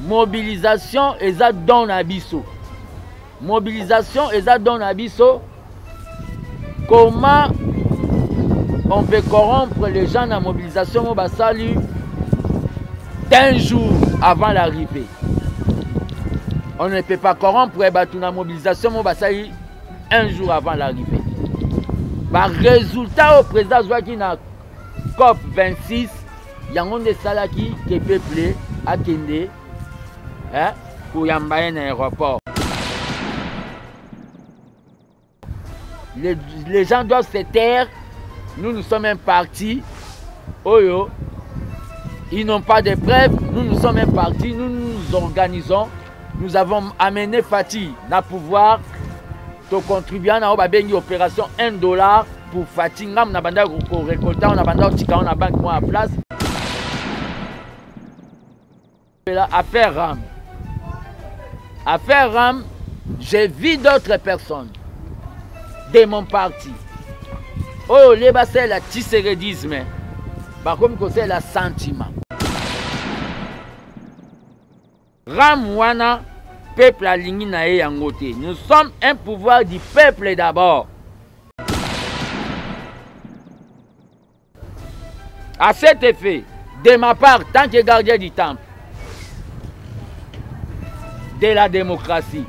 Mobilisation eza don na biso. Mobilisation eza don na biso. Comment on peut corrompre les gens na mobilisation mo basali un jour avant l'arrivée? On ne peut pas corrompre bato na mobilisation mo basali un jour avant l'arrivée. Ba résultat au président azwaki na COP 26 yango nde esalaki ke peuple akende eh, koyamba ye na aéroport. Les gens doivent se taire. Nous, nous sommes un parti. Oyo, ils n'ont pas de preuves. Nous, nous sommes un parti. Nous nous organisons. Nous avons amené Fatshi na pouvoir. To contribuer na oyo babengi opération 1 dollar pour Fatshi. Ngam na banda ko récolter, na banda kotika na banque moi à place. Affaire RAM. Affaire RAM, j'ai vu d'autres personnes de mon parti. Oyo lieu basalela tshisekedisme, bakomi kosalela sentiment. RAM wana peuple alingi na ye yango te. Nous sommes un pouvoir du peuple d'abord. À cet effet, de ma part, tant que gardien du temple, de la démocratie,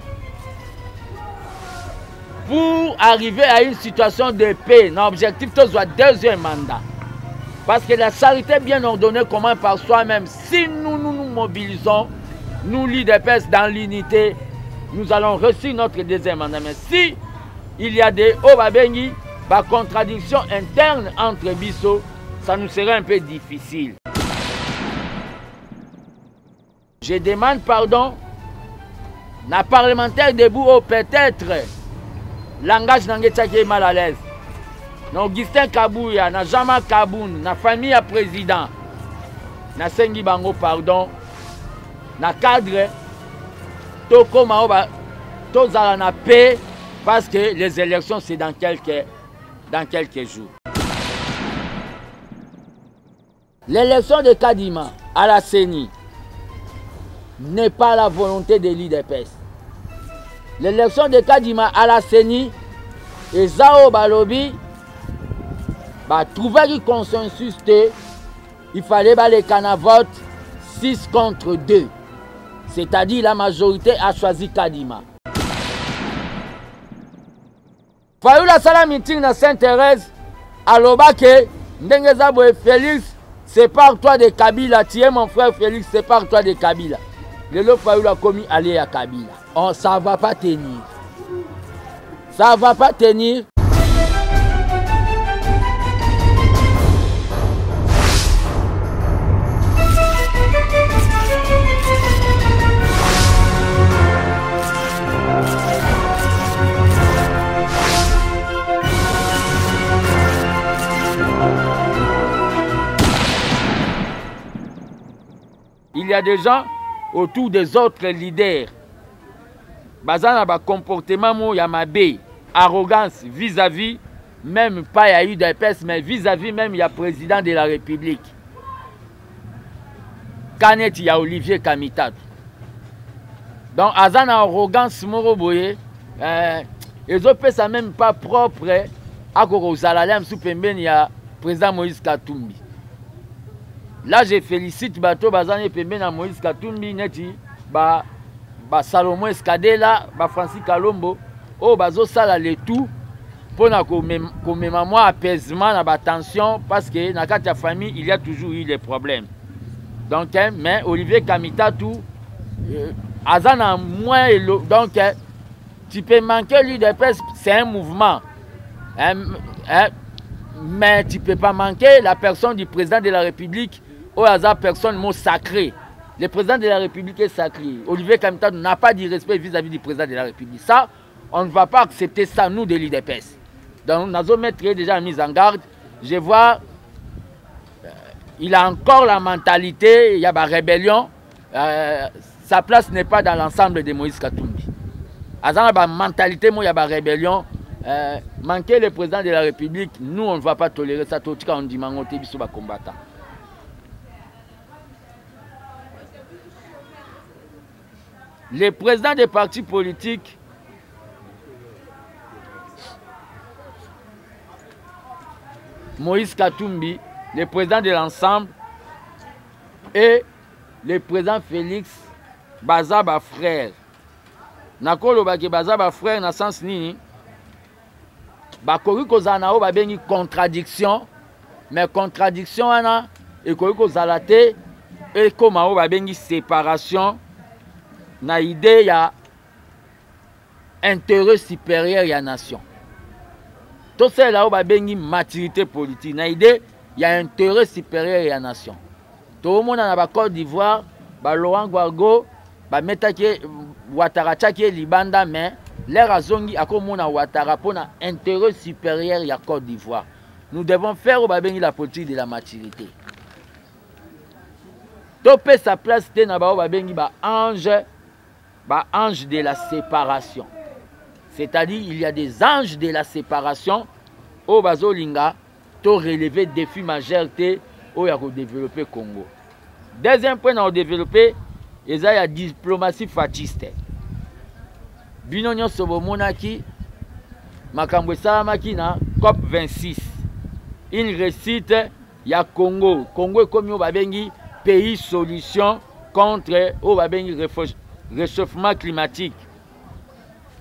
pour arriver à une situation de paix, notre objectif, soit deuxième mandat. Parce que la charité bien ordonnée commence par soi-même. Si nous, nous nous mobilisons, nous, l'UDPS, dans l'unité, nous allons réussir notre deuxième mandat. Mais si il y a des obabengi, ba contradiction interne entre biso, ça nous serait un peu difficile. Je demande pardon na parlementaire debout oh, peut-être langage na ngai etiaki ye mal à l'aise. Na Augustin Kabuya, na Jean-Marc Kabund, na famille ya président, nasengi bango pardon na cadre tokóma oyo tozala na paix parce que les élections c'est dans quelques jours. L'élection de Kadima à la CENI n'est pas la volonté de l'UDPS. L'élection de Kadima à la CENI, eza oyo balobi batrouvaki consensus te, il fallait baleka na vote 6 contre 2, c'est-à-dire la majorité a choisi Kadima. Fayulu asala meeting na Sainte-Thérèse, aloba ke ndenge eza boye, Félix, sépare-toi de Kabila, tu es mon frère Félix, sépare-toi de Kabila. Lelo Fayulu akomi allié ya Kabila. Oh, ça va pas tenir. Ça va pas tenir. Il y a des gens autour des autres leaders. Baza na ba comportement mo ya mabe, arrogance vis-à-vis même pas ya UDPS, mais vis-à-vis même ya président de la République. Kaneti ya Olivier Kamitatu. Donc aza na arrogance moko boye, ezopesa même pas propre akokozala la mosusu pembeni ya président Moïse Katumbi. Là je félicite bato bazani pembeni ya Moïse Katumbi neti ba Salomon Escadela, ba Francis Kalombo oyo bazosala le tout mpona komema mwa apaisement na ba tension, parce que na kati ya famille il y a toujours eu des problèmes. Donc, hein, mais Olivier Kamitatu aza na moins elo, donc, hein, tu peux manquer l'U D P S, c'est un mouvement, hein, hein, mais tu peux pas manquer la personne du président de la République, oyo aza personne mot sacré. Le président de la République est sacré. Olivier Kamitatu n'a pas de respect vis-à-vis du président de la République. Ça, on ne va pas accepter ça, nous, de l'U D P S. Donc, nous avons mis déjà mise en garde. Je vois, il a encore la mentalité, il y a la rébellion. Sa place n'est pas dans l'ensemble de Moïse Katumbi. Azan la mentalité, moi, il y a la rébellion. Manquer le président de la République, nous, on ne va pas tolérer ça. Tout cas, on dit, on dit, on combattant. Le président des partis politiques Moïse Katumbi, le président de l'ensemble, et le président Félix baza ba frère. Nakoloba ke baza ba frère na sens nini? Bakoki kozala na oyo babengi contradiction, mais contradiction wana ekoki kozala te ekoma oyo babengi séparation na idée ya intérêt supérieur ya nation. Tosalela oyo babengi maturité politique na idée ya intérêt supérieur ya nation. Toomona na ba Côte d'Ivoire ba Laurent Gbagbo bametaki Ouattara, atiaki ye libanda, mais l'heure azongi akomona Ouattara mpona intérêt supérieur ya Côte d'Ivoire. Nous devons faire oyo babengi la politique de la maturité. Topesa place te na baoyo babengi ba ange, ba ange de la séparation. C'est-à-dire il y a des anges de la séparation oyo bazolinga to relever défi majeur te oyo ya kodévelopper Congo. Deuxième point na kodévelopper eza ya diplomatie fatiste. Bino nyonso bomonaki makambo esalamaki na COP 26, une réussite ya Congo. Congo ekomi oyo babengi pays solution contre oyo babengi réchauffement climatique.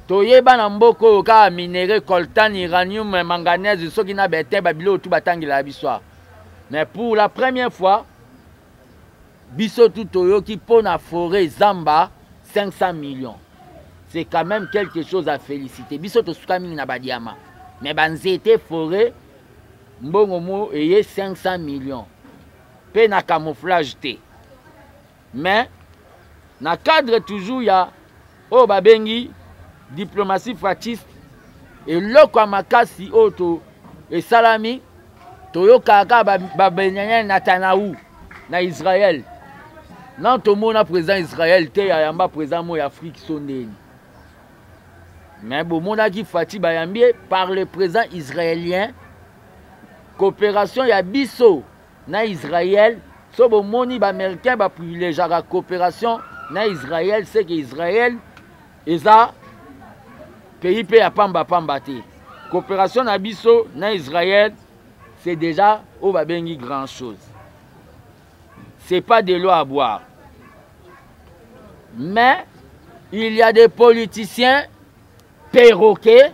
Toyeba na mboka oyo kaka minerai, coltan, uranium, manganèse, soki na bete ba biloko tu batangelaka biso awa. Mais pour la première fois biso tu toyoki mpo na forêt zamba 500 millions. C'est quand même quelque chose à féliciter. Biso tosuka mingi na ba diamant, mais ba nzete forêt mbongo mo eye 500 millions pe na camouflage te. Mais na cadre toujours ya oyo babengi diplomatie fatiste, eloko ya makasi oyo to esalami, toyokaka kaka ba Benjamin Netanyahu na Israël. Non, tomona président Israël te ya yamba président mo ya Afrique so ndeni. Mais bomonaki Fatshi bayambi ye par le président israélien. Coopération ya biso na Israël, so bomoni ba américain ba privilégiaka coopération na Israël, c'est que Israël eza pays pe ya pamba pamba te. Coopération na biso na Israël, c'est déjà oyo babengi grand chose. C'est pas de l'eau à boire. Mais il y a des politiciens perroquets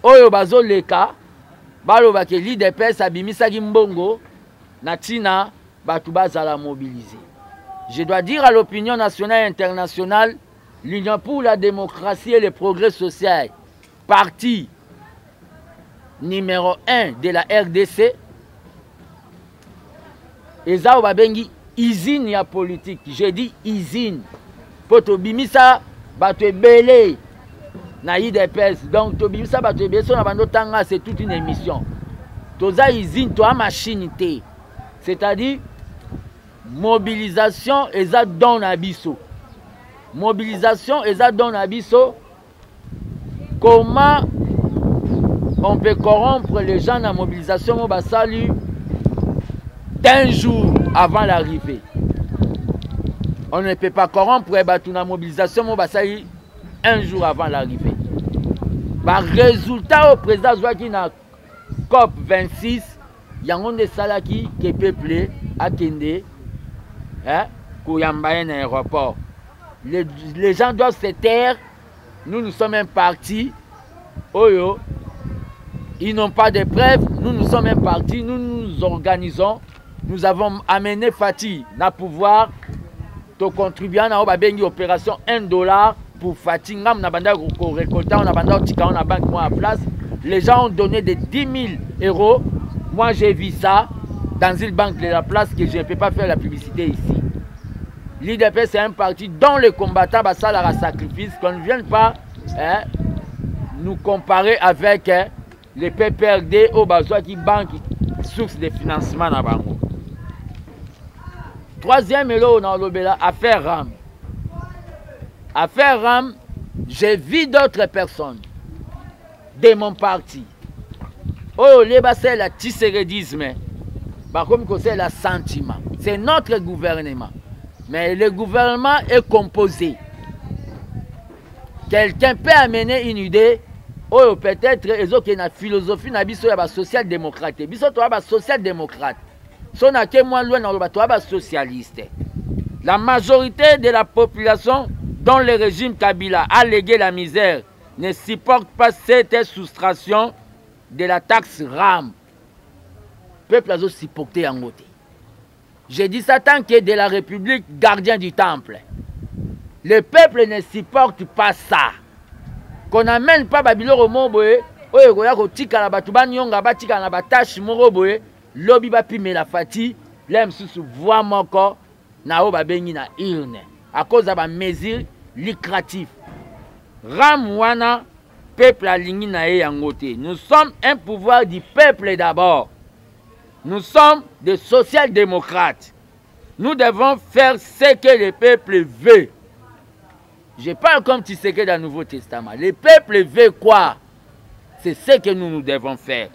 oyo bazoleka balobaka l'U D P S abimisaki mbongo na ntina bato bazala mobilisés. Je dois dire à l'opinion nationale et internationale, l'Union pour la démocratie et le progrès social, parti numéro 1 de la RDC, eza oyo babengi usine ya politique. Je dis usine po tobimisa bato ebele na UDPS. Donc tobimisa bato ebele so na bando tanga, c'est toute une émission. Toza usine, toa machine te. C'est-à-dire mobilisation eza don na biso. Mobilisation eza don na biso. Comment on peut corrompre les gens dans la mobilisation mo basali un jour avant l'arrivée? On ne peut pas corrompre bato na mobilisation mo basali un jour avant l'arrivée. Ba résultat au président azwaki na COP 26, yango nde esalaki ke peuple akende, hein, koyamba ye na aéroport. Les gens doivent se taire. Nous, nous sommes un parti. Oyo, ils n'ont pas de preuves. Nous, nous sommes un parti. Nous nous organisons. Nous avons amené Fatshi na pouvoir. To contribuer na oyo babengi opération un dollar pour Fatshi. Ngam na banda ko récolter, on a banda tika on a banque moi à place. Les gens ont donné des 10 000 euros. Moi, j'ai vu ça dans une banque de la place que je ne peux pas faire la publicité ici. L'U D P, c'est un parti dont les combattants basalaka sacrifice, qu'on ne vienne pas, hein, nous comparer avec, hein, les PPRD au bazwaki banque source de financement na bango. Troisième eloko na lobela, affaire RAM. Affaire RAM, j'ai vu d'autres personnes de mon parti. Oyo leba c'est la tshisekedisme. Bakomi ko c'est la sentiment. C'est notre gouvernement. Mais le gouvernement est composé. Quelqu'un peut amener une idée oyo peut-être ezokende na philosophie na biso ya basocial démocrate. Biso toya basocial démocrate, so nake mwa loin naloba toya basocialiste. La majorité de la population dont le régime Kabila a légué la misère ne supporte pas cette soustraction de la taxe RAM. Peuple azosupporte yango te. Je dis ça tant que de la République, gardien du temple. Le peuple ne supporte pas ça. Qu'on n'amène pas babiloko moko boye oyo ekoya kotikala bato banionga, batikala na batashe moko boye, lobi bapimela Fati le mosusu voi moko na oyo babengi na urne à cause ya bamesure lucratif ram wana. Peuple alingi na ye yango te. Nous sommes un pouvoir du peuple d'abord. Nous sommes des social-démocrates. Nous devons faire ce que le peuple veut. Je parle comme Tshisekedi dans le Nouveau Testament. Le peuple veut quoi? C'est ce que nous, nous devons faire.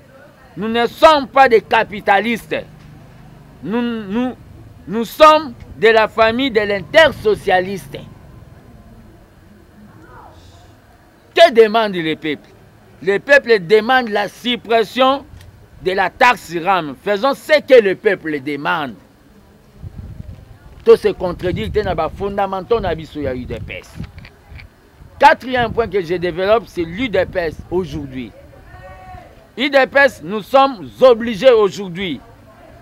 Nous ne sommes pas des capitalistes. Nous, nous, nous sommes de la famille de l'intersocialiste. Que demande le peuple? Le peuple demande la suppression de la taxe RAM. Faisons ce que le peuple demande. Tout se contredit dans les fondamentaux de l'UDPS. Quatrième point que je développe, c'est l'UDPS aujourd'hui. UDPS, nous sommes obligés aujourd'hui,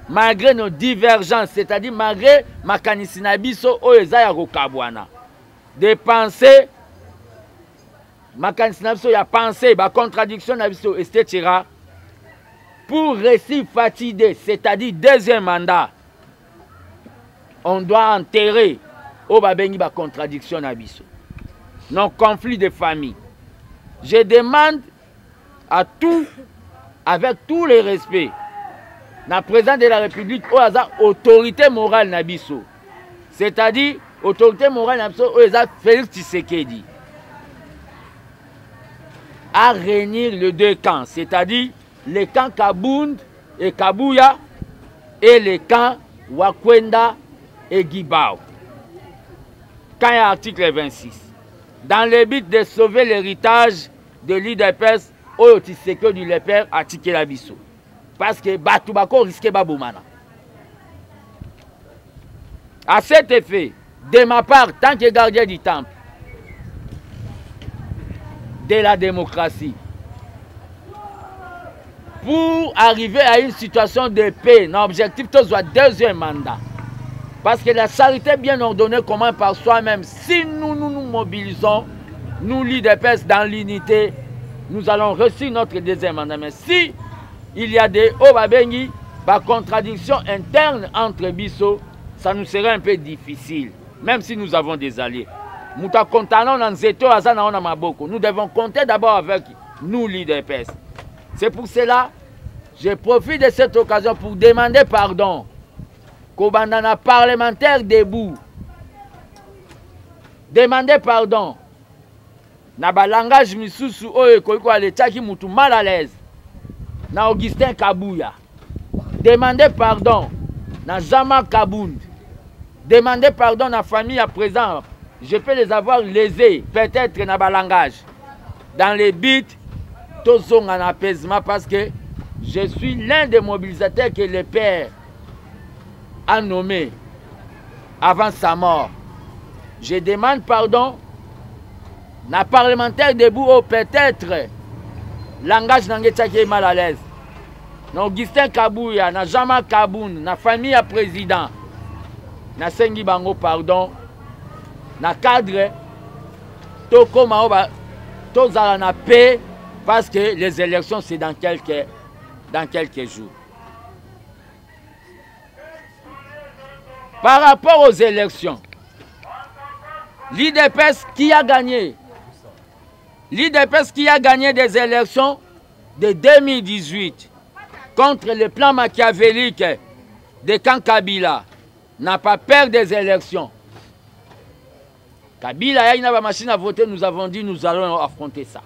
malgré nos divergences, c'est-à-dire malgré makanisi na biso oyo eza ya kokabwana, de penser makanisi na biso ya penser bacontradiction na biso, etc., pour réussir fatigué, c'est-à-dire deuxième mandat, on doit enterrer oyo babengi bacontradiction na biso, nos conflits de famille. Je demande à tout, avec tous les respects, na président de la République oyo aza autorité morale na biso, c'est-à-dire autorité morale na biso oyo eza Félix Tshisekedi, à réunir les deux camps, c'est-à-dire le camp Kabund et Kabuya et le camp Wakwenda et Gibao. Quand il y a article 26, dans le but de sauver l'héritage de l'UDPS oyo Tshisekedi le père atikela biso, parce que bato bako risque babomana. À cet effet, de ma part, tant que gardien du temple de la démocratie, pour arriver à une situation de paix, l'objectif soit deuxième mandat. Parce que la charité bien ordonnée commence par soi-même. Si nous, nous nous mobilisons, nous, l'UDPS, dans l'unité, nous allons réussir notre deuxième mandat. Mais si il y a des obabengi, ba contradiction interne entre biso, ça nous serait un peu difficile, même si nous avons des alliés. Muta kontana na nzeto aza na ona maboko. Nous devons compter d'abord avec nous, l'UDPS. C'est pour cela, je profite de cette occasion pour demander pardon. Kobanda na parlementaire debout. Demander pardon. Na ba langage misusu oyo ekoki koala etiaki mutu mal à l'aise. Na Augustin Kabuya. Demander pardon na Jean-Marc Kabund. Demander pardon na famille à présent. Je peux les avoir lésés, peut-être na ba langage. Dans les buts, tozonga na apaisement, parce que je suis l'un des mobilisateurs que le père a nommé avant sa mort. Je demande pardon na parlementaire debout oh, peut-être langage na ngai etiaki ye mal à l'aise. Na Augustin Kabuya, na Jean-Marc Kabund, na famille ya président, nasengi bango pardon na cadre tokóma oyo tozala na paix, parce que les élections, c'est dans quelques jours. Par rapport aux élections, l'UDPS qui a gagné, l'UDPS qui a gagné des élections de 2018 contre le plan machiavélique de camp Kabila, n'a pas peur des élections. Kabila a une machine à voter, nous avons dit, nous allons affronter ça.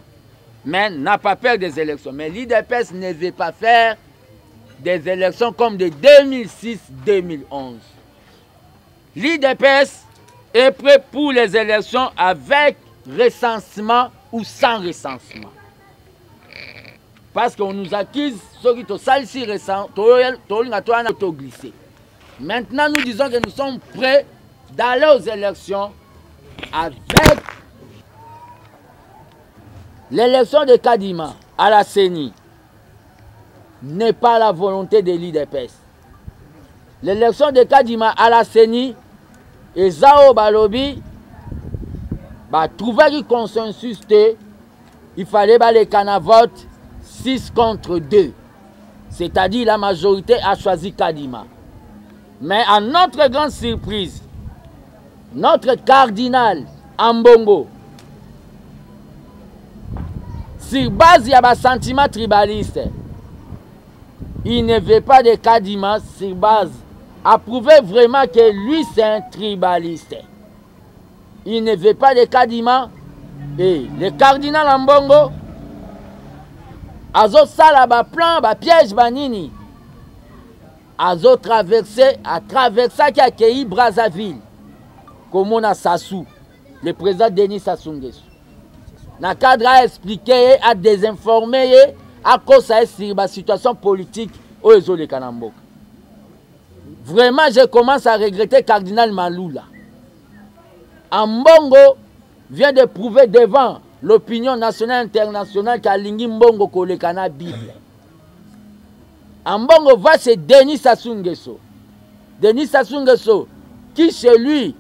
Mais n'a pas peur des élections. Mais l'UDPS ne veut pas faire des élections comme de 2006-2011. L'UDPS est prêt pour les élections avec recensement ou sans recensement. Parce qu'on nous accuse, ceux qui tosalisi tolinga towana toglisser. Maintenant, nous disons que nous sommes prêts d'aller aux élections avec l'élection de Kadima à la CENI n'est pas la volonté de l'UDPS. L'élection de Kadima à la CENI eza oyo balobi batrouvaki consensus te, il fallait baleka na vote 6 contre 2, c'est-à-dire la majorité a choisi Kadima. Mais à notre grande surprise, notre cardinal Ambongo, sur base ya basentiment tribaliste, il ne veut pas de Kadima sur base a prouvé vraiment que lui, c'est un tribaliste. Il ne veut pas de Kadima. Et le cardinal Ambongo azosala baplan, bapiège, banini, azotraverse, atraversaki, akei Brazzaville komona Sassou, le président Denis Sassou Nguesso, na cadre aexplike ye, adésinforme ye, akosa ye sur basituation politique oyo ezoleka na mboka. Vraiment, je commence à regretter cardinal Malula. Ambongo vient de prouver devant l'opinion nationale, internationale, qu'alingi mbongo koleka na Bible. Ambongo va chez Denis Sassou Nguesso. Denis Sassou Nguesso, qui chez lui,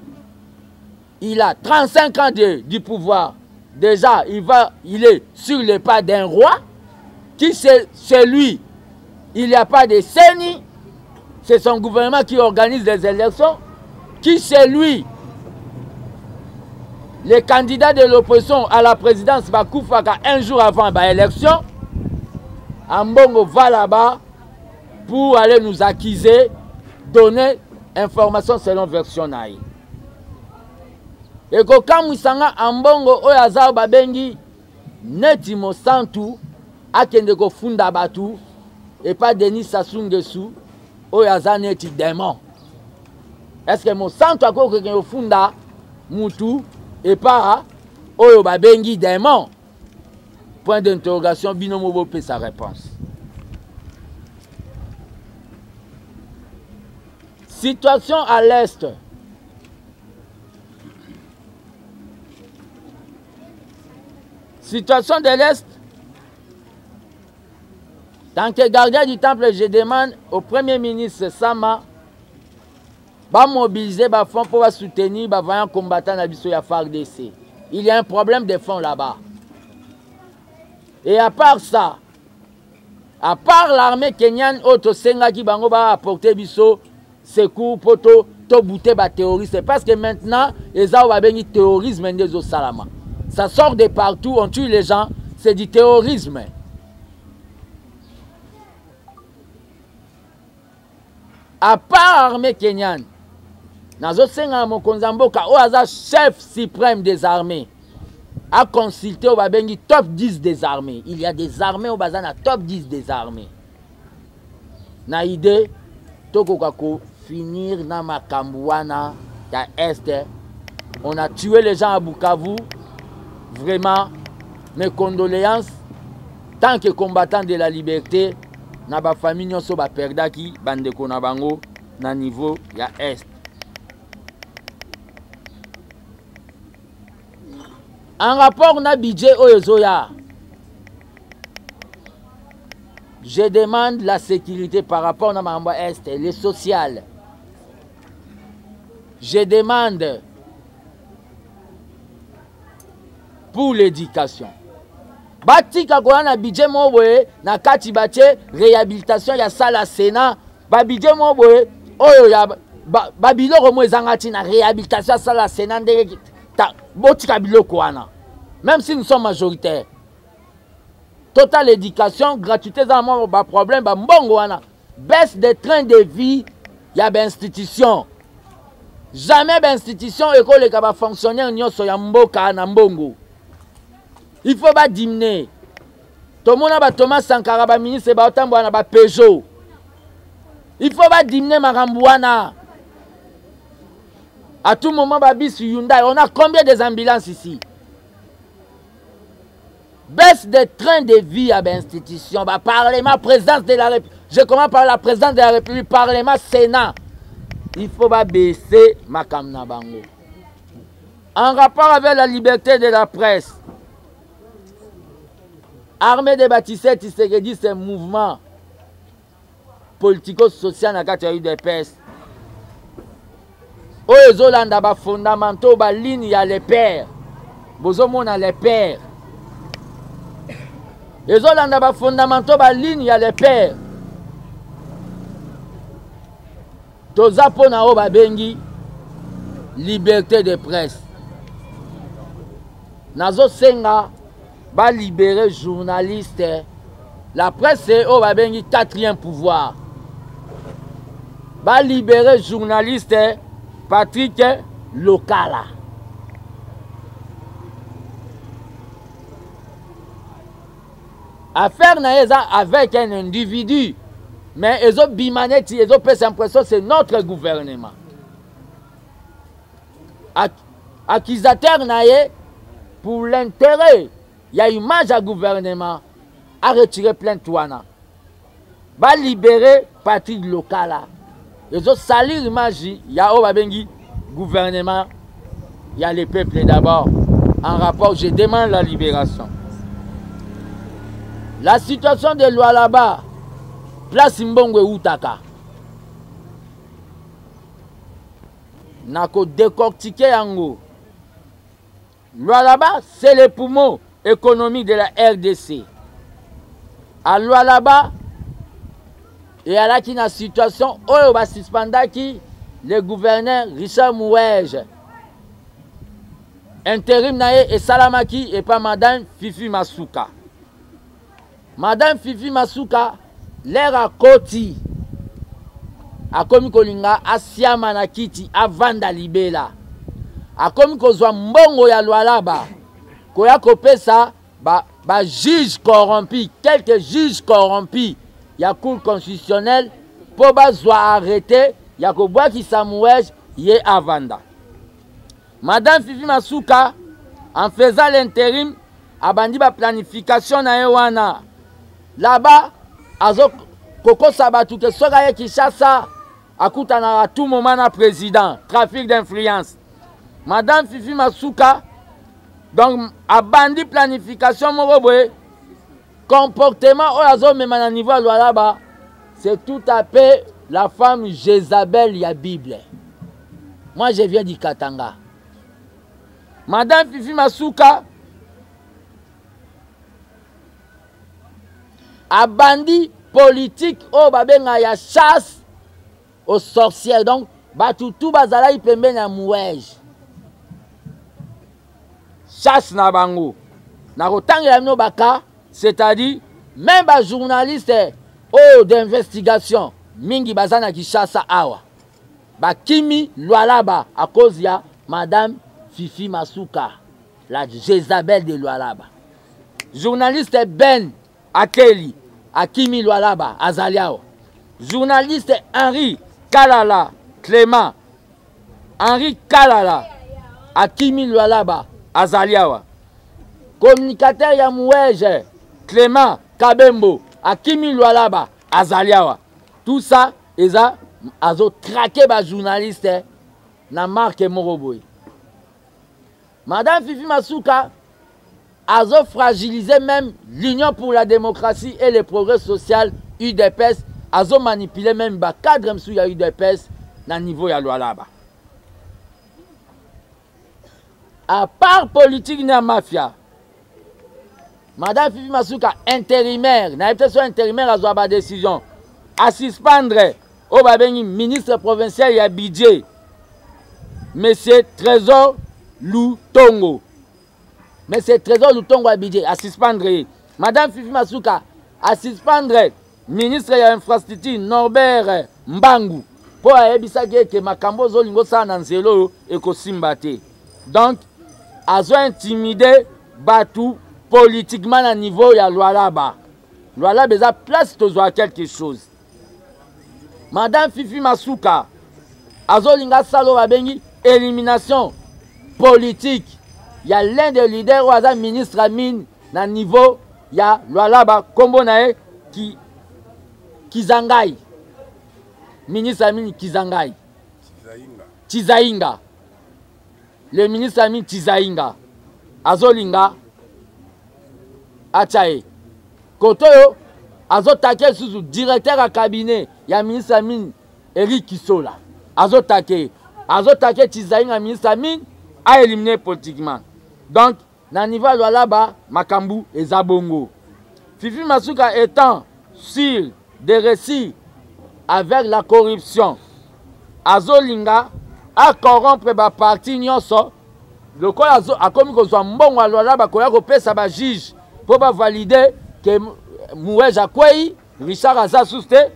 il a 35 ans du pouvoir. Déjà, il est sur le pas d'un roi. Qui chez lui, il n'y a pas de CENI. C'est son gouvernement qui organise les élections. Qui chez lui, les candidats de l'opposition à la présidence bakufaka un jour avant l'élection. Ambongo va là-bas pour aller nous accuser, donner information selon version na ye. Ekokamwisa nga, Ambongo oyo aza babengi neti mosantu, akende kofunda bato epa Denis Sassou Nguesso oyo aza neti démon. Est-ce que mosantu akoki kokende kofunda mutu epa oyo babengi démon? Point d'interrogation. Bino mo bopesa réponse. Situation à l'est. Situation de l'Est. Tant que gardien du temple, je demande au Premier ministre Sama ba mobiliser ba fonds pour soutenir ba vaillants combattants na biso ya FARDC. Il y a un problème de fonds là-bas. Et à part ça, à part l'armée kenyane oyo tosengaki bango ba apporter biso secours po to tobute ba terroriste, parce que maintenant eza oyo babengi terrorisme nde ezosalama. Ça sort de partout, on tue les gens, c'est du terrorisme. À part armée kenyane, nazosenga na mokonzi ya mboka oyo aza chef suprême des armées aconsulte oyo babengi top 10 des armées. Il y a des armées oyo baza na top 10 des armées na idée tokoka kofinir na makambo wana ya Est. On a tué les gens à Bukavu. Vraiment, mes condoléances tant que combattant de la liberté na bafamille nyonso baperdaki bandeko na bango na niveau ya Est. En rapport na budget oyo ezoya, je demande la sécurité par rapport na makambo ya Est, le social. Je demande pour l'éducation, batika koya na budget moko boye na kati batie réhabilitation ya salle ya Sénat, babudget moko boye oyo ya babiloko mo ezanga ntina, réhabilitation ya salle ya Sénat ndenge botika biloko wana. Même si nous sommes majoritaires, total éducation gratuité eza na mwa baproblème, bambongo wana, baisse des trains de vie ya bainstitution. Jamais bainstitution ekoleka bafonctionnaire nyonso ya mboka na mbongo. Il faut badiminuer. Tomona bathomas Sankara, baministre baotambola na bapeugeot. Il faut badiminuer makambo wana. À tout moment babisi Hyundai. On a combien des ambulances ici? Baisse des trains de vie ya bainstitution, baparlement, présidence de la République. Je commence par la présidence de la République, parlement, Sénat. Il faut babaisser makambo na bango. En rapport avec la liberté de la presse, armée de bâtisseurs Tshisekedi, ce mouvement politico-social na kati ya UDPS oyo ezolanda bafondamentaux baligne ya le père, bozomona le père ezolanda bafondamentaux baligne ya le père. Toza mpo na oyo babengi liberté de presse. Nazosenga balibere journaliste. La presse oyo babengi quatrième pouvoir, balibere journaliste Patrick Lokala. Affaire na ye eza avec un individu, mais ezobima neti ezopesa impression c'est notre gouvernement. Accusateur na ye, pour l'intérêt ya image ya gouvernement, a retiré plainte wana. Balibere Patrick Lokala, ezosalir image ya oyo babengi gouvernement ya le peuple d'abord. En rapport, je demande la libération. La situation de Lualaba, place mbongo eutaka, nakodécortiquer yango. Lualaba, c'est le poumon économique de la RDC. À Lualaba, eyalaki na situation oyo basuspendaki le gouverneur Richard Mouege. Intérim na ye esalamaki epa madame Fifi Masuka. Madame Fifi Masuka, lere akoti, akomi kolinga asiama na kiti, avanda libela. Akomi kozwa mbongo ya Lualaba koya kopesa ba juge corrompu, quelques juges corrompus ya cour constitutionnelle, mpo bazwa arrêté ya kobwakisa Mouege, ye avanda. Madame Fifi Masuka, en faisant l'intérim, abandi ba planification na ye wana. Là-bas, azo kokosa bato ke soki aye Kinshasa, akutanaka à tout moment na président, trafic d'influence. Madame Fifi Masuka, donc abandi planification moko boye, comportement oyo azomema na niveau ya Lualaba, c'est tout à fait la femme Jézabel ya Bible. Moi, je viens du Katanga. Madame Fifi Masuka abandi politique oyo babenga ya chasse aux sorcières. Donc bato tu bazalaki pembeni ya Mouege, chasse na bango. Nakotangela bino baka, c'est-à-dire même bajournaliste oyo d'investigation mingi baza na Kinshasa awa, bakimi Lualaba à cause ya madame Fifi Masuka, la Jézabel de Lualaba. Journaliste Ben Akeli akimi Lualaba, azali awa. Journaliste Henri Kalala Clément, Henri Kalala akimi Lualaba, azali awa. Communicateur ya Mouege Clément Kabembo akimi Lualaba, azali awa. Tout ça eza azotrake bajournaliste na marke moko boye. Madame Fifi Masuka azofragiliser même l'Union pour la démocratie et le progrès social, UDPS, azomanipuler même bacadre mosusu ya UDPS na niveau ya Lualaba. À part politique na mafia, madame Fifi Masuka intérimaire, nayebi te so intérimaire azwa badécision, asuspendre oyo babengi ministre provincial ya budget, monsieur Trésor Lutongo. Monsieur Trésor Lutongo ya budget, asuspendre ye. Madame Fifi Masuka asuspendre ministre ya infrastructure Norbert Mbangu, mpo ayebisaki eke makambo ozolinga osala na nzela oyo ekosimba te. Donc azo intimide bato politiquement na niveau ya Lualaba. Lualaba eza place tozwa quelque chose. Madame Fifi Masuka azolinga asala oyo babengi élimination politique ya l'un des leaders oyo aza ministre ya mine. na niveau ya Lualaba, nkombo na ye ki, Kizangai, ministre ya mini Kizangai, Chizainga, le ministre ya mini Chizainga azolinga atya ye kote oyo azotake lisusu directeur ya cabinet ya ministre ya mine Eric Kisola azotake azotake Chizainga ministre ya mine a éliminer politiquement. Donc na niveau ya Lualaba makambo eza bongo. Fifi Masuka étant sûr de réussir avec la corruption, azolinga a corrompre ba parti nyonso lokola akomi kozwa mbongo ya Lualaba koya kopesa ba juge mpo ba valider ke Mouej akwei, Richard aza susu te.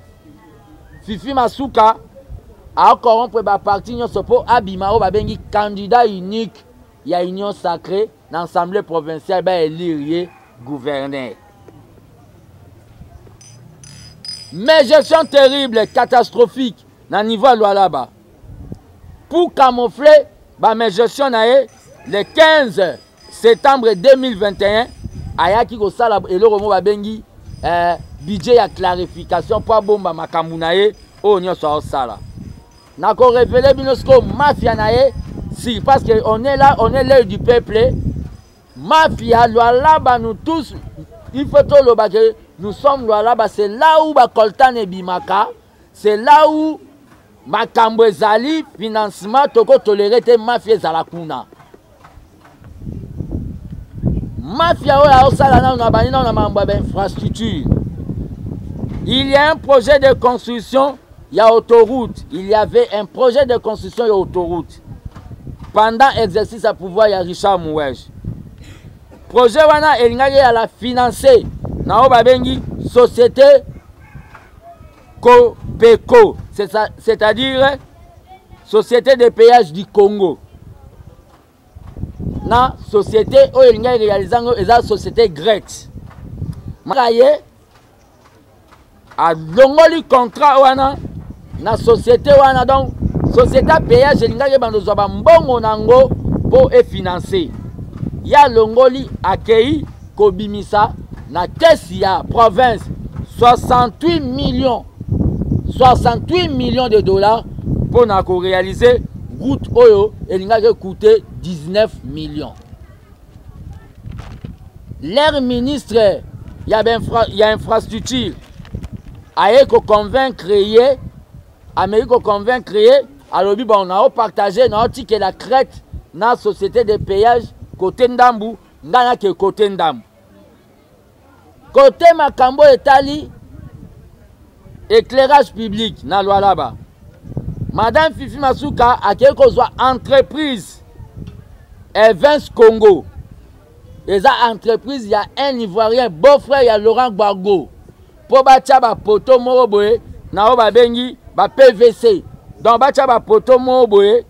Fifi Masuka a corrompre ba parti nyonso mpo abima oyo babengi candidat unique ya Union sacrée na assemblée provinciale ba élire ye gouverneur. Mais gestion terrible, catastrophique na niveau ya Lualaba. Pour camoufler ba mégestion na ye le 15 septembre 2021 ayaki kosala eloko moko babengi eh, budget ya clarification mpo abomba makambo na ye oyo nyonso aosala. Nako révéler bino sikoyo mafia na ye si parce que on est là, on est l'œil du peuple. Mafia Lualaba, nous tous il faut toloba que nous sommes Lualaba, c'est là où ba coltan ebimaka, c'est là où makambo ezali financement, toko tolérer te mafia ezala kuna. Mafia oyo aosala nano na bandi nano na mambo ya bainfrastructure. Il y a un projet de construction ya autoroute, il y avait un projet de construction ya autoroute pendant exercice ya pouvoir ya Richard Mouej. Projet wana elingaki ya la financer na oyo babengi société Copeco, c'est-à-dire Société de péage du Congo. Na société oyo elingaki réaliser yango eza société grecque. Maka ye alongoli contrat wana na société wana, donc société ya péage elingaki ebanda kozwa bambongo na yango mpo efinanse. Ye alongoli akei kobimisa na kesi ya province 68 millions, 68 millions de dollars mpo na korealize route oyo elingaki ekute 19 millions. Leur ministre ya, ya infrastructure aye koconvaincre ye, ameki koconvaincre ye, alobi bon, naopartage, naotikela crête na société de péage kote ndambu, ngai nake kote ndambu. Kote makambo etali éclairage public na Lualaba, Madame Fifi Masuka akei kozwa entreprise Evans Congo, eza entreprise ya un Ivoirien, beau-frère ya Laurent Gbagbo, mpo batya bapoto moko boye na oyo babengi ba PVC. Donc batya bapoto moko boye,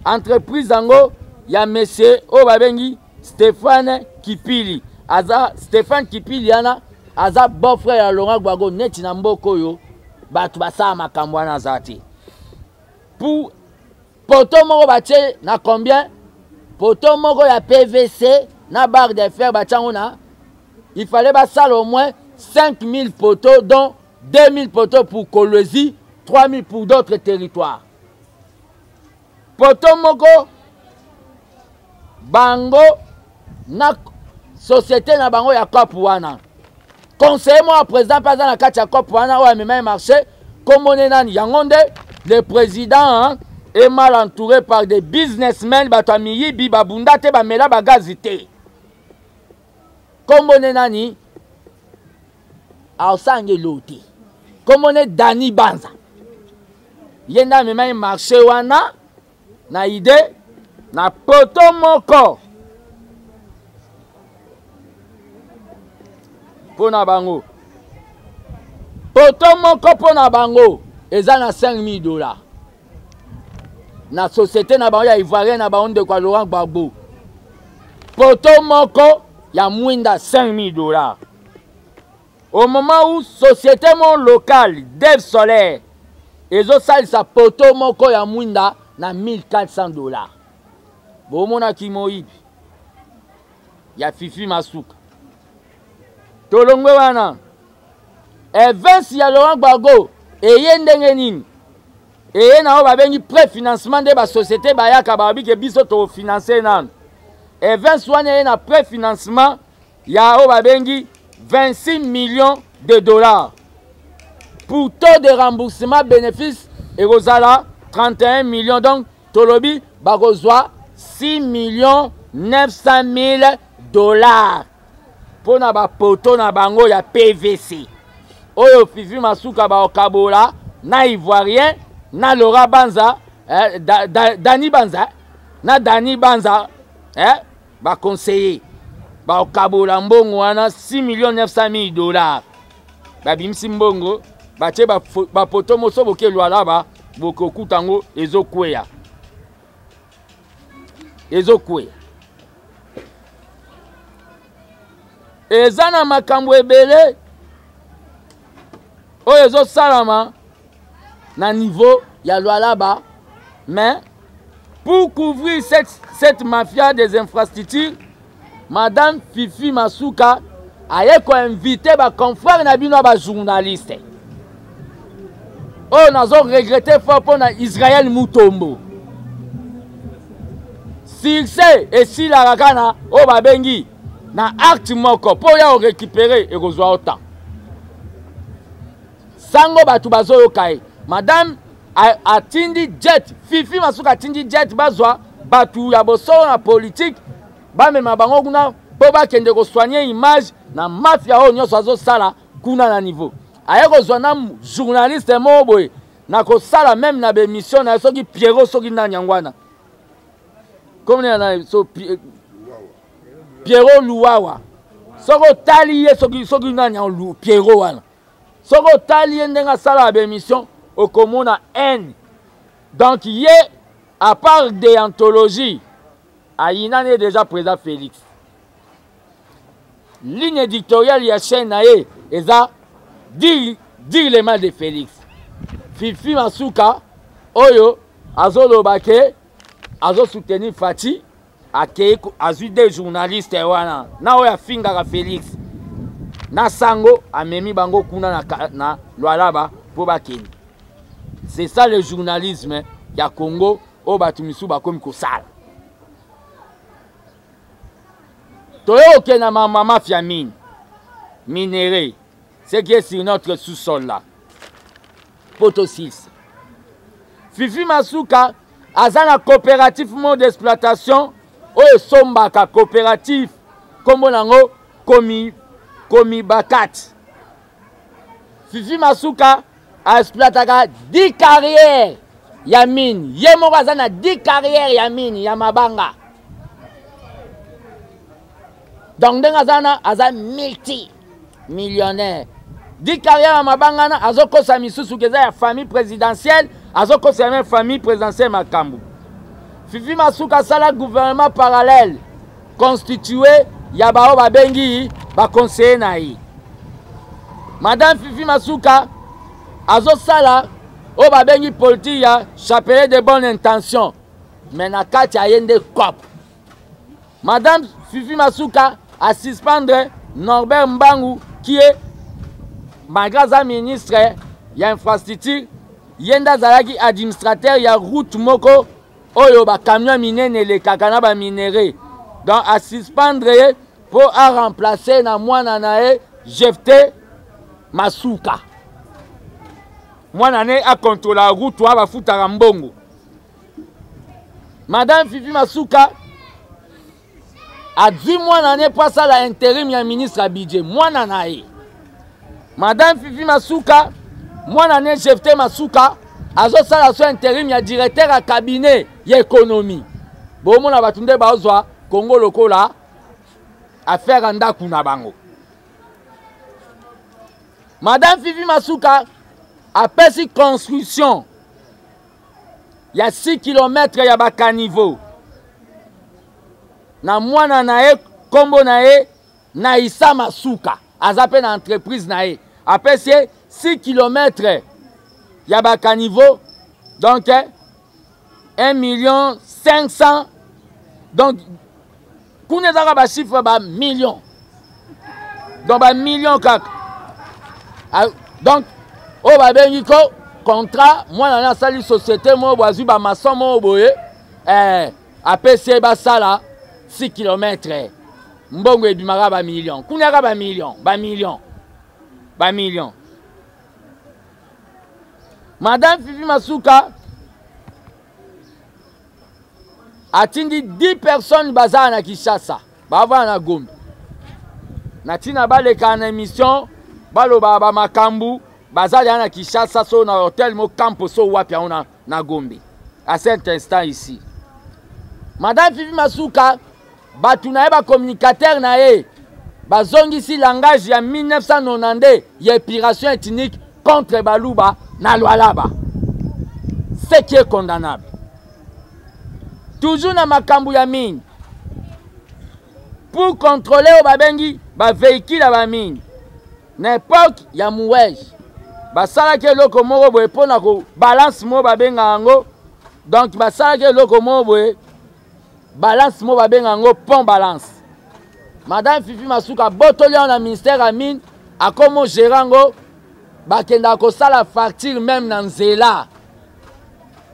entreprise yango ya monsieur oyo babengi Stéphane Kipili. Aza Stéphane Kipili wana aza beau-frère ya Laurent Gbagbo. Neti na mboka oyo bato basala makambo wana aza te. Pour poto moko batie na combien? Poto moko ya PVC na barre de fer batie yango na, il fallait basala au moins 5000 poteaux, dont 2000 poteaux pour Kolwezi, 3000 pour d'autres territoires. Poto moko bango na société na bango ya COP wana, conseiller moko ya président mpe aza na kati ya COP wana oyo amemaki marché, kombo ne nani yango nde le président, hein, est mal entouré par des businessmen, bato ya miyibi, babunda te, bamela bagazi te. Kombo ne nani aosanga eloo te, kombo ne Dani Banza, ye nde amemaki marché wana na ide na poto moko mpo na bango, poto moko mpo na bango eza na 5000 dollars na société na bango ya ivoirien na bango ndeko ya Laurent Gbagbo, poto moko ya mwinda 5000 dollars. Au moment où société mon locale Dev Solaire ezosalisa poto moko ya mwinda na 1400 dollars. Bomonaki moyibi ya Fifi Masuka. Tolongwe wana. Events ya Laurent Gbagbo eye ndenge nini? Eye na oyo babengi prefinancement, nde basociété bayaka balobi ke biso tofinance nanu. Events wana eye na prefinancement ya oyo babengi 26 millions de dollars pour taux de remboursement bénéfice ekozala 31 millions. Donc tolobi bakozwa 6 millions 900 000 dollars mpo na bapoto na bango ya PVC oyo Fifi Masuka bakokabola na Ivoirien na Laura Banza, eh, da, da, Dani Banza na Dani Banza, eh, baconseiller bakokabola mbongo wana 6 millions 900 000 dollars. Babimisi mbongo batie bapoto moso boke Lualaba bokokuta yango ezokweya, ezokweya. Eza na makambo ebele oyo ezosalama na niveau ya Lualaba, mais pour couvrir cette mafia des infrastructures, Madame Fifi Masuka aye koinvite baconfrère na bino ya bajournaliste oyo nazo regrette fort mpo na Israël Mutombo. Succès esilaka kaka na oyo babengi na acte moko mpo ya orécupere ekozwa yo temps. Sango bato bazoyoka ye. Madame atindi jet, Fifi Masuka atindi jet bazwa bato ya bosolo na politique bamema bango kuna mpo bakende kosoigne image na mafia oyo nyonso azosala kuna na niveau. Aye kozwa na journaliste moko boye na kosala meme na bemission na ye, soki Pierrot soki nani yango wana komona na so Pierrot Luwawa, soki otali ye soki nani yango Pierrot wana, soki otali ye ndenge asalaka bemission okomona haine. Donc ye à part déontologie ayina ne déjà président Félix. Ligne éditoriale ya chaîne na ye eza dire le mal de Félix. Fifi Masuka oyo azoloba ke azosoutenir Fatshi, akei azwi deux journalistes wana na oyo afingaka Félix na sango, amemi bango kuna na Lualaba mpo bakende. C'est ça le journalisme ya Congo oyo bato misusu bakomi kosala. Toye okende na mama mafia mine minerai, ce qui est sur notre sous-sol là, poto 6. Fifi Masuka aza na coopérative mode d'exploitation oyo esombaka coopérative nkombo nango Komibakat. Fifi Masuka aexploitaka 10 carrières ya mine, ye moko aza na 10 carrières ya mine ya mabanga. Donc ndenge aza na aza multi millionnaire. 10 carrières ya mabanga na azokosa misusu keza ya famille présidentielle, azokosa ya famille présidentielle makambo. Fifi Masuka asala gouvernement parallèle constitué ya bao babengi ba conseiller na ye. Madame Fifi Masuka azosala oyo babengi politique ya chapelet de bonne intention, mais na kati aye nde cop. Madame Fifi Masuka a suspendre Norbert Mbangu qui est malgré aza ministre ya infrastructure, ye nde azalaki administrateur ya route moko oyo ba camion minene elekaka na ba minerais. Donc a suspendre ye po a remplacer na mwana na ye Jefte Masuka. Mwana ne a contrôler route wana bafutaka mbongo. Madame Fifi Masuka azwi mwana ne po asala intérim ya ministre ya budget, mwana na ye. Madame Fifi Masuka, mwana ne Jefte Masuka azosala so intérim ya directeur ya cabinet ya économie. Bomona bato nde bazwa Congo lokola affaire ya ndako na bango. Madame Fifi Masuka apesi construction ya 6 kilomètres ya bakaniveau na mwana na ye, kombo na ye Naïssa Masuka, aza pe na entreprise na ye, apesi ye 6 kilomètres ya bakaniveau, donc 1 million 500, donc kuna ezaka ba chiffre ba million. Donc bamillion kaka. Donc oyo babengi ko contrat, mwana na asali société moko boye, azwi bamaçon moko boye, apesi ye basala 6 km, mbongo ebimaka bamillion kuna, yaka bamillion, bamillion, bamillion. Madame Fifi Masuka atindi 10 personnes bazala na Kinshasa, bavanda na Gombe, na ntina baleka na émission, balobaka bamakambo. Baza deya na Kinshasa, so na hotel mo Campo, so wapi yango na Gombe. À cet instant ici, Madame Fifi Masuka, bato na ye, bacommunicateur na ye, bazongisi langage ya 1992 ya épuration ethnique contre Baluba na Lualaba, ce qui est condamnable. Toujours na makambo ya mingi, pour contrôler oyo babengi bavéhicule ya bamingi, na époque ya Mouege basalaki eloko moko boye mpona kobalance moko babengaka yango. Donc basalaki eloko moko boye, balance moko babengaka yango pont balance. Madame Fifi Masuka abotoli yango na ministère ya mine, akomo gérer yango. Bakendaka kosala facture même na nzela.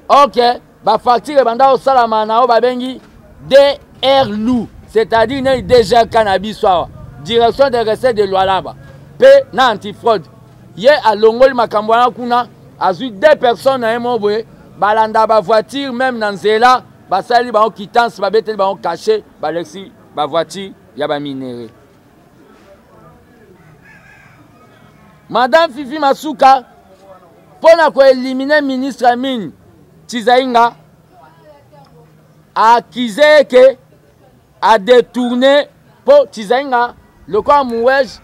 Ok, bafacture ebanda kosalama na oyo babengi DRLU, c'est-à-dire neti DGRK na biso awa, Direction de recette de Lualaba mpe na antifraude. Ye alongoli makambo wana kuna, azwi deux personnes na ye moko boye, balanda bavoiture même na nzela, basaleli bango quittance, babeteli bango cachet, balekisi bavoiture ya baminerais. Madame Fifi Masuka, mpo na koéliminer ministre ya mine Tizainga, accusé ke adétourné, mpo Tizainga lokola Mouege,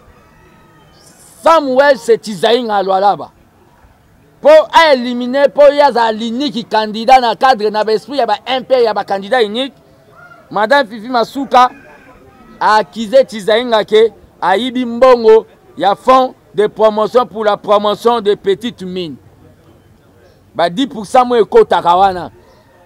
sans Mouege c'est Tizainga Lualaba, mpo aélimine, mpo ye azala l'unique candidat na cadre na baesprit ya ba-mp ya bacandidat unique. Madame Fifi Masuka aaccusé Tizainga ke ayibi mbongo ya Fonds de promotion pour la promotion des petites mines, ba 10 mo ekotaka wana.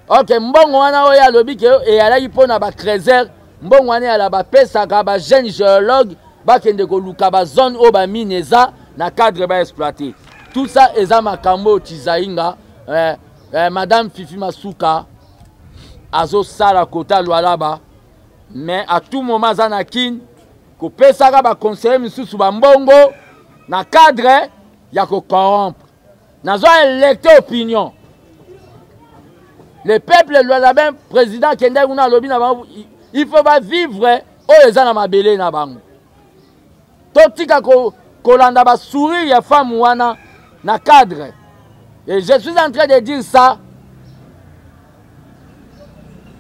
Ok, mbongo wana oyo alobi ke eyalaki mpona bacreuseur, mbongo wana eyala bapesaka bajeune géologue bakende koluka bazone oyo bamine eza na cadre baexploite. Tout ça eza makambo oyo Tizainga, Madame Fifi Masuka azosala kota Lualaba. Mais à tout moment aza na Kine kopesaka baconseiller misusu bambongo na cadre ya kocorrompre. Nazwa électe opinion, le peuple lualabin. Président akendaki kuna, alobi na bango il faut bavivre oyo eza na mabele na bango. Totika kolanda basourire ya femme wana na cadre. Et je suis en train de dire ça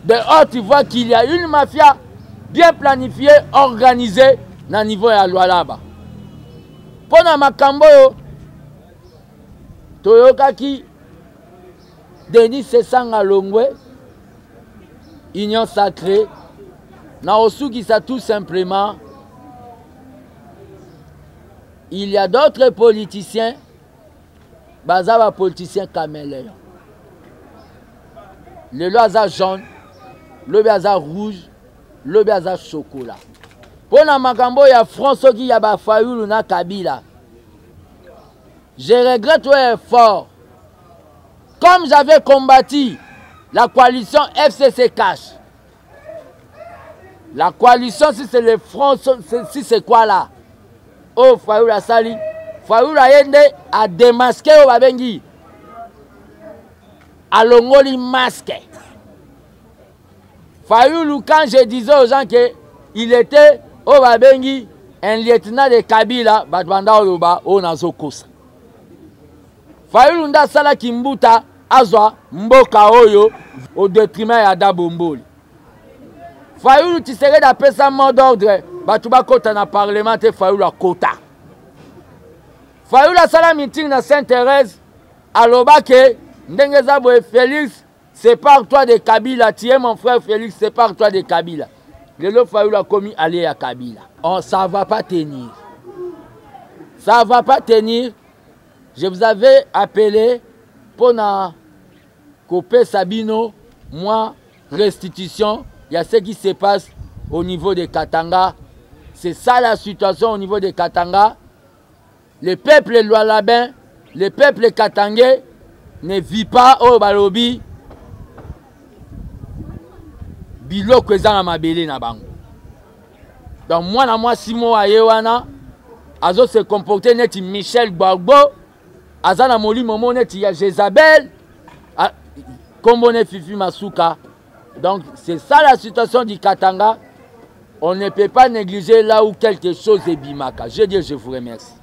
de haute voix qu'il y a une mafia bien planifiée, organisée na niveau ya Lualaba. Mpo na makambo oyo toyokaki, Denis Sesanga Longwe, Union sacrée, na osukisa tout simplement, il y a d'autres politiciens baza bapoliticien caméléon. Lelo aza jaune, lobi aza rouge, lobi aza chocolat. Mpo na makambo ya front soki ya bafayulu na Kabila, je regrette ouais fort. Comme j'avais combattu la coalition FCC Cash, la coalition, si c'est le front, si c'est quoi là, oyo Fayulu asali, Fayulu aye nde adémasqué oyo babengi alongoli masque. Fayulu, quand je disais aux gens que il était oyo babengi un lieutenant de Kabila, bato banda oloba oyo nazokosa. Fayulu nde asalaki mbuta azwa mboka oyo au détriment ya Dabomboli. Fayulu, Tshisekedi apesa mot d'ordre bato bakota na parlement te, Fayulu akota. Fayulu asala meeting na Sainte Thérèse, aloba ke ndenge eza boye, Félix, sépare-toi de Kabila, tu es mon frère, Félix, sépare-toi de Kabila. Lelo Fayulu akomi allié ya Kabila. Oh, ça va pas tenir, ça va pas tenir. Je vous avais appelé mpona kopesa bino mwa restitution ya ce qui se passe au niveau de Katanga. C'est ça la situation au niveau de Katanga. Le peuple lualabin, le peuple katangais ne vit pas oyo balobi biloko eza na mabele na bango. Donc mwana mwasi moko aye wana azo se comporter neti Michel Gbagbo, aza na molimo moko neti ya Jezabel, kombo ne Fifi Masuka. Donc c'est ça la situation du Katanga. On ne peut pas négliger là où quelque chose ebimaka. Je dis, je vous remercie.